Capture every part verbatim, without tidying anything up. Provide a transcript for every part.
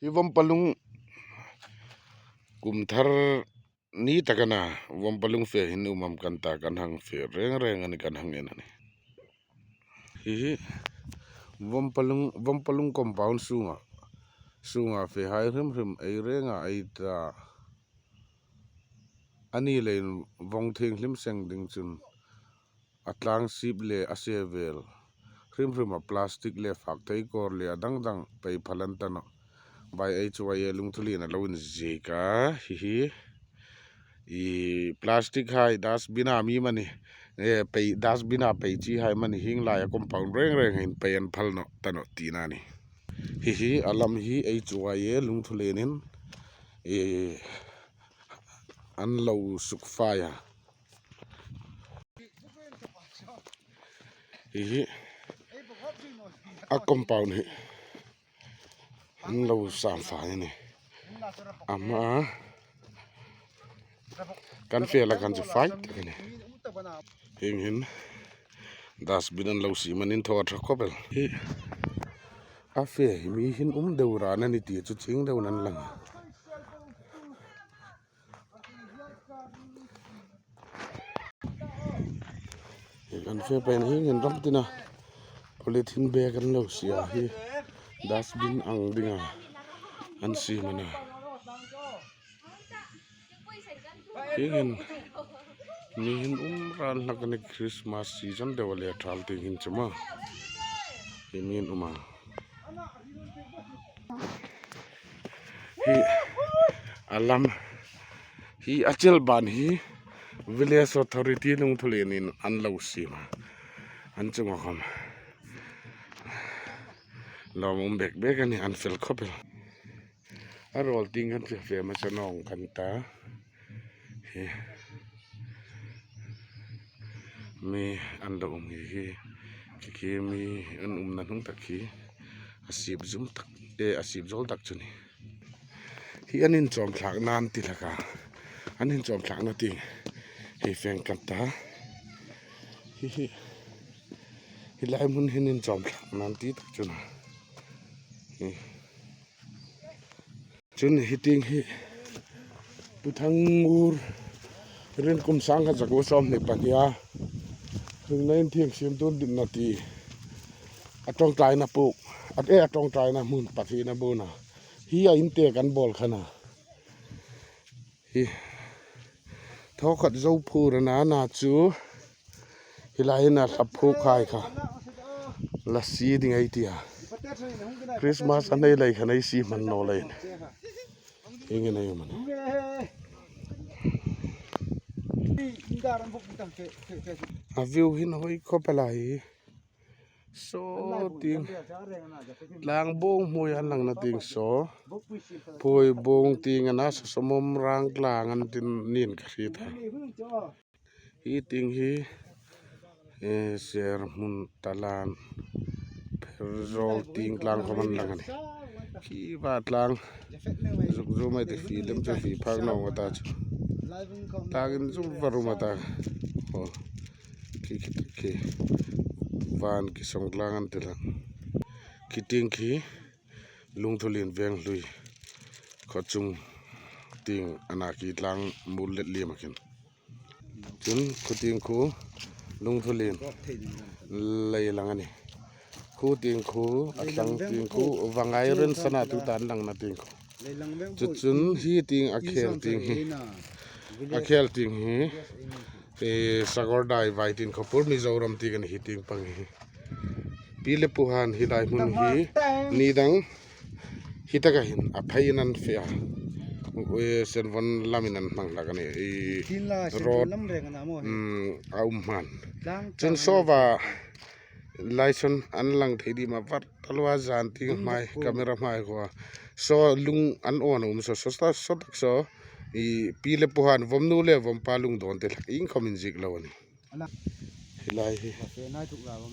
Hi Vampalung kum thar ni taka na, Vampalung fe hin um am kan ta, kan hang fe reng reng a ni, kan hang en a nih. Hi hi Vampalung, Vampalung compound sunga, sunga fehai hrim hrim ei renga ei ta. A ni leiin vawng thienghlim seng ding chun a tlang sip le a se vel hrim hrima plastic le fak thei kawr le a dang dang pei phal an ta nawh. By H Y A Lungthulien a lo inziek a, hi hi. I plastic hai dustbin-a mi mani, e, pei, dustbin-a pei chi hai mani hieng laia compound reng reng hin pei an phal nawh ta nawh tina a nih. Hi hi a lam hi H Y A Lungthulienin, e, an lo sukfai a. Hi hi a compound hi an lo samfai a nih. Ama kan fe la kan chu fai tak a nih. Hieng hin dustbin an lo siem an inthawk a ṭha khawp el. Hi a fe hi mi hin um deu ran a ni ti chu chieng deuin an lang. Hi kan fe pei na hieng hin ram tina polythene bag an lo sie a, hi dustbin ang dinga an siem a na. Hieng hin mi hin um ran hlak a ni, Christmas season deu a le thal tieng hin chu maw. Hi mi hin um a. Hi a lam hi a chel ban hi Village Authority Lungthulienin an lo siem a. An chunga khawm lawmum bek bek a nih, an fel khawp el. A rawl tieng kan fe fe hmasa naw ang kan ta. Hi mi an lo um hi hi. Khi khi mi an umna hnung tak khi a sip zum tak, e, a sip zawl tak chu ni. Hi an inchawm thlakna an ti hlak a. An inchawm thlakna tieng hei fe ang kan ta. Hi hi. Hi lai hmun hin inchawm thlakna an ti tak chu na. Hi. Chun hi tieng hi Pu Thangngur rin kum sangkhat zakuo sawmhni pahnia hringna inthieng siemtu ditna ti a ṭawngṭaina puk, a, e, a ṭawngṭaina hmun, Pathien a buona hi a intek an bawl kha a na. Hi thawkhat zo phur a na, a na chu hi lai hin a hla phuk hai kha la sie ding ei tia. Christmas a nei lai khan ei sie hman naw leiin. Hieng hin ei um a nih. A view hin hoi khawp el a hi. Saw tieng tlang bung hmui an langna tieng saw. Phuibuong tieng a na, saw Sawmawm Rang tlang an tin niin ka hriet a. Hi tieng hi, e, Serhmun Talan Pherzawl tieng tlang khawm an lang a nih. Khi va tlang zuk zu mai ti, fi lem chu fi phak naw a ta chu. Tlang in zuk va rum a ta. Aw. Khi khi khi van ki song tlang an ti hlak. Khi tieng khi Lungthulien veng hlui khaw chung tieng a na, khi tlang mul let liem a khin. Chun khu tieng khu Lungthulien lei lang a nih. Khu tieng khu, a tlang tieng khu, Vangai ren sana tu tan langna tieng khu. Chu chun hi tieng a khel tieng hi, a khel tieng hi, e, Sagardai Vaitin Khawpur Mizoram tieng a nih hi tieng pang hi. Pi le Pu han hi lai hmun hi ni dang hi taka hin a pheiin an fe a. E, Senvon lamin an hmang hlak a nih. E, road, mm, a um hman. Chun saw va lai saw an lang thei ding am a, var taluo a, zan tieng hmai, camera hmai khuo. Saw lung an awn a um saw, saw, saw, saw tak saw. I pi le pu han, vawmnu le vawmpa lungdawn te hlak iengkhawm inziek lo a nih. Hi lai hi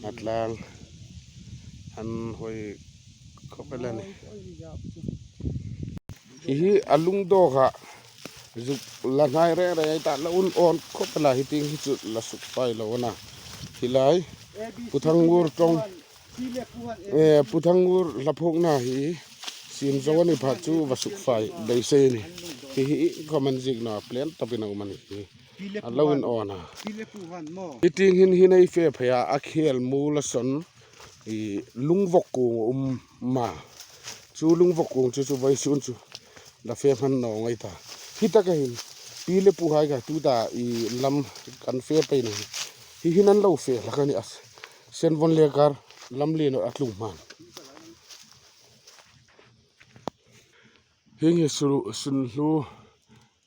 a tlang an hoi khawp el a nih. Hi hi a lungdaw kha zuk la hnai reng reng ei ta, la un awn khawp el a, hi tieng hi chu la suk fai lo a na. Hi lai Pu Thangngur tawng, eh, Pu Thangngur hla phukna hi Chin zo a ni pha chu va suk fai beisei a nih. Hi hi comment ziek naw a plan tawpin a um a nih. A lo in awn a. Hi tieng hin hin ei fe phei a, a khel mu la son i lungvok kung um ma. Chu lungvok kung chu chu vawisun chu la fe hman naw ngai ta. Hi taka hin pi le pu hai kha tuta i lam kan fe pei na hi. Hi hin an lo fe hlak a nih a. Senvon le kar lam lien a tlung hman. Hieng hi sul, sunhlu,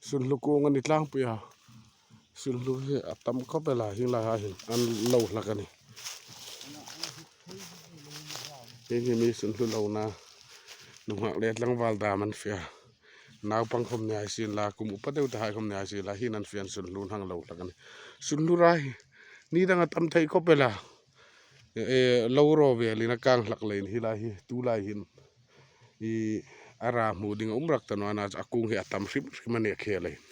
sunhlu kung a ni tlangpui a. Sunhlu hi a tam khawp el a, hieng lai ha hin an lo hlak a nih. Hieng hi mi sunhlu lona nunghak le tlangval dam an fe a. Naupang khawm ni hai sien la, kum upa deu ta hai khawm ni hai sien la, hin an fe an sunhlu hang lo hlak a nih. Sunhlu ra hi ni dang a tam thei khawp el a. E, lo ro ve lina kang hlak leiin hi lai hi, tu lai hin i a ra hmu ding a um rak ta naw a, a kung hi a tam hrim hrim a nih a khel a hin.